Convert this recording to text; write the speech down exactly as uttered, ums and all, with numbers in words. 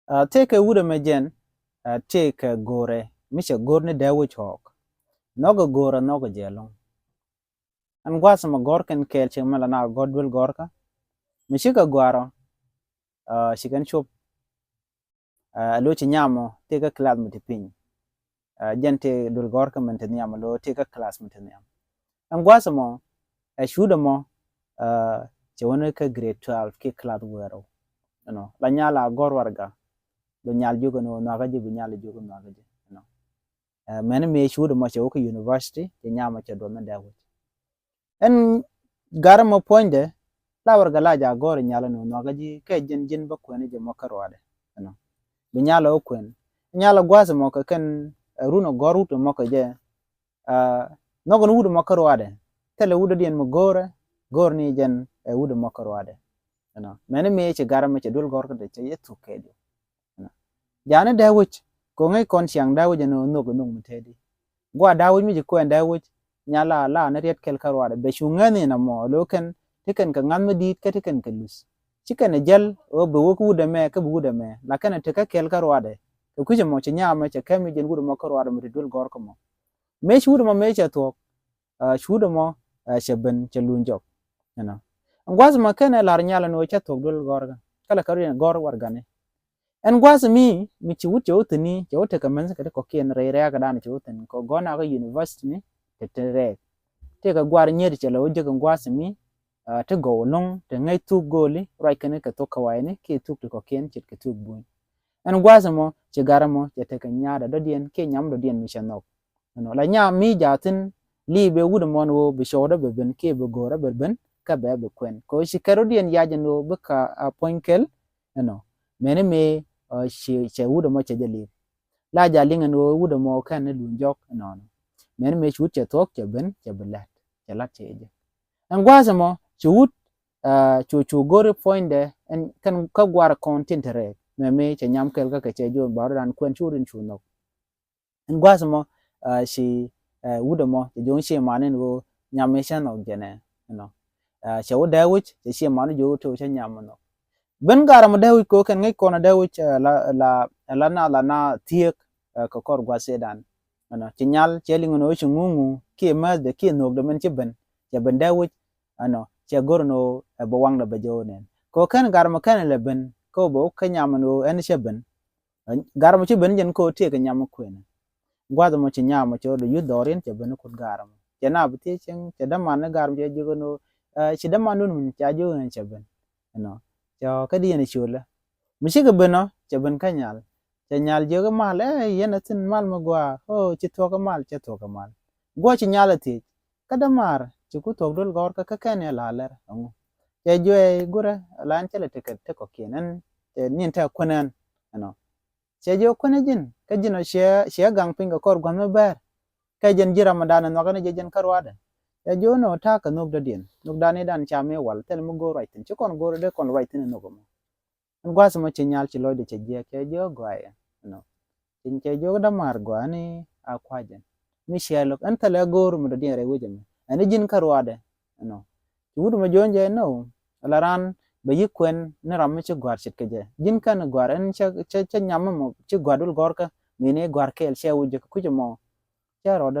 Tëëkɛ wut ɛmɛ jɛn, tëëkɛ go̱rɛ mi cɛ go̱r ni dee wec ɣɔɔk. Nhɔkɛ go̱rɛ nhɔkɛ jɛ ɛlɔ̱ŋ. Ɛn gua̱a̱th ɛmɔ gɔ̱r kɛn kɛɛl cɛ mɛ la na gɔ̱r duel gɔ̱rkä mi cikɛ gua̱a̱r ɔ, ci kɛn cop. Ɛ lo ci nyam ɔ tëëkɛ class mi ti piny. Jɛn tëë duel gɔ̱rkä min ti nhiam ɛ lo tëëkɛ class mi ti nhiam. Ɛn gua̱a̱th ɛmɔ ɛ cuut ɛmɔ cɛ wä ni kä grade twelve kiɛ class wäärä. Ɛnɔ la nyal a gɔ̱r warɛga. Bi nyal jiök ɛn ɣöö nhɔakä ji̱, bi nyal jiök ɛn ɣöö nhɔakä ji̱. Ɛnɔ mɛni mëë cuut ɛmɔ cɛ wä kä university, cɛ nyam ɔ cɛ duɔth ni dee wec. Ɛn garɛ mɔ puɔ̱nydɛ la warɛga la jɛ a gɔ̱r nyal ɛn ɣöö nhɔakä ji̱ kɛ ji̱n, ji̱n bä kuɛn jɛ mɔ kä ruaadɛ. Ɛnɔ bi nyal ɔ kuɛn. Nyal ɔ gua̱a̱th ɛmɔ kɛ kɛn run ɔ gɔ̱r wut ɛmɔ kɛ jɛ. Nhɔk ni wut ɛmɔ kä ruaadɛ. Thilɛ wut dɔ̱diɛn mi go̱o̱rɛ, go̱o̱r ni jɛn ɛ wut ɛmɔ kä ruaadɛ. Ɛnɔ mɛni mëë ci garɛ mɛ cɛ duel gɔ̱rkä dee cɛ yɛ thuk kɛ jɛ. Ɛnɔ ja̱a̱ni dee wec kɛ ŋäc kɔn ciaŋ dee wec ɛn ɣöö nhök, nhök mi tëëdi. Gua̱a̱ dee wec mi ci kuɛn dee wec nyal a la ni riɛt kɛl kä ruaadɛ bɛ cu ŋäth ni nɔmɔ ɛ lo kɛn ti kɛn kɛ ŋa̱th mi di̱i̱t kä ti kɛn kɛ luth. Ci kɛn ɛ jäl ɣöö bɛ wek wut ɛmɛ kä bi wut ɛmɛ la kɛn ɛ ti kä kɛl kä ruaadɛ. Kɛ kui̱c ɛmɔ ci nyamɛ cɛ kɛm mi jɛn wut ɛmɔ kä ruaadɛ mi ti duel gɔ̱rkä mɔ. Mëë cuut ɛmɔ mëë cɛ thuɔ̱k, cuut ɛmɔ cɛ ben cɛ luny jɔk. Ɛnɔ ɛn gua̱a̱th ɛmɔ kɛn ɛ la̱r nyal ɛn ɣöö cɛ thuɔ̱k duel gɔ̱rkä. Kä lɛ kɛ run gɔ̱r warɛgani. Ɛn gua̱a̱th ɛmi mi ci wut cɛ wä thi̱n i̱ cɛ wä tekɛ mɛnh kɛ ti kɔ̱kiɛn rɛy rɛɛk kɛ da̱a̱n cɛ wä thi̱n kɛ gɔ̱r nakä university ni te te rɛɛk. Tëëkɛ gua̱r nyiet cɛ lɛ wä jek ɛn gua̱a̱th ɛmi ti gɔw ɛlɔ̱ŋ te ŋäc thuk go̱o̱li ruac kɛn kɛ thok kɛ wayni kiɛ thuk ti kɔ̱kiɛn ce̱tkɛ thuk buny. Ɛn gua̱a̱th ɛmɔ ci garɛ mɔ cɛ tekɛ nyaatdɛ dɔ̱diɛn kiɛ nyam dɔ̱diɛn mi cɛ nhɔk. Ɛnɔ la nyam mi jaathin liipɛ wut ɛmɔ ɛn ɣöö bi cɔwdä bɛ ben kiɛ bi go̱o̱rä bɛ ben kä bɛ bi kuɛn kɛ ɣöö ci kɛ rɔ̱diɛn yac ɛn ɣöö bikɛ a puɔ̱ny kɛl. Ɛnɔ mɛni mëë ci cɛ wut ɛmɔ cɛ jɛ liip. La ja̱ liŋ ɛn ɣöö wut ɛmɔ kɛn ni luny jɔk ɛnɔnɔ. Mɛni mëë ci wut cɛ thuɔ̱k cɛ ben cɛ bi lät cɛ la̱t cɛ jɛ. Ɛn gua̱a̱th ɛmɔ ci wut cu cu go̱ri puɔ̱nydɛ ɛn kɛn kä gua̱r kɔn tin te rɛɛk mɛ mëë cɛ nyam kɛl kä kɛ cɛ jiɔn ba rɔ̱dan kuɛn cu rin cu nhɔk. Ɛn gua̱a̱th ɛmɔ ci wut ɛmɔ cɛ jiɔn ci man in ɣöö nyam in cä nhɔk jɛnɛ. Ɛnɔ cɛ wä dee wec cɛ ci man in jiɔn wä tëë wä cä nyam in nhɔk. Ben garɛ mɔ dee wec kɛ wä kɛn ŋäc kɔn a dee wec la la la na la na thiek kɛ kɔr gua̱th cɛ dan. Ɛnɔ ci nyal cɛ liŋ ɛn ɣöö ci ŋuŋu kiɛ määthdɛ kiɛ nhökdɛ mɛn ci ben cɛ ben dee wec. Ɛnɔ cɛ go̱r ɛn ɣöö ɛ bɛ waŋdɛ bɛ jɛ wä nɛn kɛ wä kɛn garɛ mɔ kɛn lɛ ben kɛ wä bɛ wä kä nyam ɛn ɣöö ɛn cɛ ben. Garɛ mɔ ci ben jɛn kɛ wä tëëkɛ nyam kuënɛ. Gua̱th ɛmɔ ci nyam ɔ cɛ wä dee yuth dhɔriɛn cɛ ben kut garɛ mɔ cɛ na bi thiec cieŋ cɛ däman ni garɛ mɔ cɛ jiök ɛn ɣöö ci däman dun min ca jiök ɛn cɛ ben. Ɛnɔ cɛ kä di yɛn ciölä mi cikɛ ben ɔ cɛ ben kä nyal. Cɛ nyal jiök mal ɛ yɛn a thin mal mi gua̱a̱ ɣöö ci thuɔ̱k ɛ mal cɛ thuɔ̱k ɛ mal. Gua̱a̱ ci nyal ɛ thiec. Kä dämaar ci ku thuɔ̱k duel gɔ̱rkä kä kɛn yɛ la̱a̱ lɛr ɛŋu. Cɛ juɛɛy gurɛ la ɛn cä lɛ tekɛ tekɔkiɛn ɛn cɛ niɛn tɛk kuän ɛn. Ɛnɔ cɛ jiök kuän ɛ ji̱n kä ji̱n ɔ ciɛ ciɛ gaŋ piny kɛ kɔr gua̱th mi bɛɛr. Kɛ jɛn ji̱ ramadan ɛ nhɔakä ni jɛ jɛn kä ruaadɛ. Cɛ jiök ni ɔ ta̱a̱ kɛ nhök dɔ̱diɛn nhökdan i̱ dan ca mi wal thil mi go̱o̱r ruac thi̱n ci kɔn go̱o̱r ɛ dee kɔn ruac thi̱n ɛ nhök ɛmɔ. Ɛn gua̱a̱th ɛmɔ ci nyal ci lɔcdɛ cɛ jiɛk cɛ jiök gɔaaɛ. Ɛnɔ cɛ jiök dämaar gɔaa ni a kua̱cɛ mi ciɛ lo̱k ɛn thilɛ go̱o̱r mi dɔ̱diɛn rɛy wec ɛmɛ ɛn i̱ ji̱n kä ruaadɛ. Ɛnɔ ci wut mɛ juɔ̱ny jɛ ni ɣöö ala raan bɛ yi̱k kuɛn ni ram mi ci gɔ̱a̱r ce̱tkɛ jɛ ji̱n kɛn gɔ̱a̱r ɛn cä cä nyam mɔ ci gɔ̱a̱r dul gɔ̱rkä mi ni gɔ̱a̱r kɛɛl cɛ wec jɛ kɛ kui̱c ɛmɔ. Cɛ rɔɔdɛ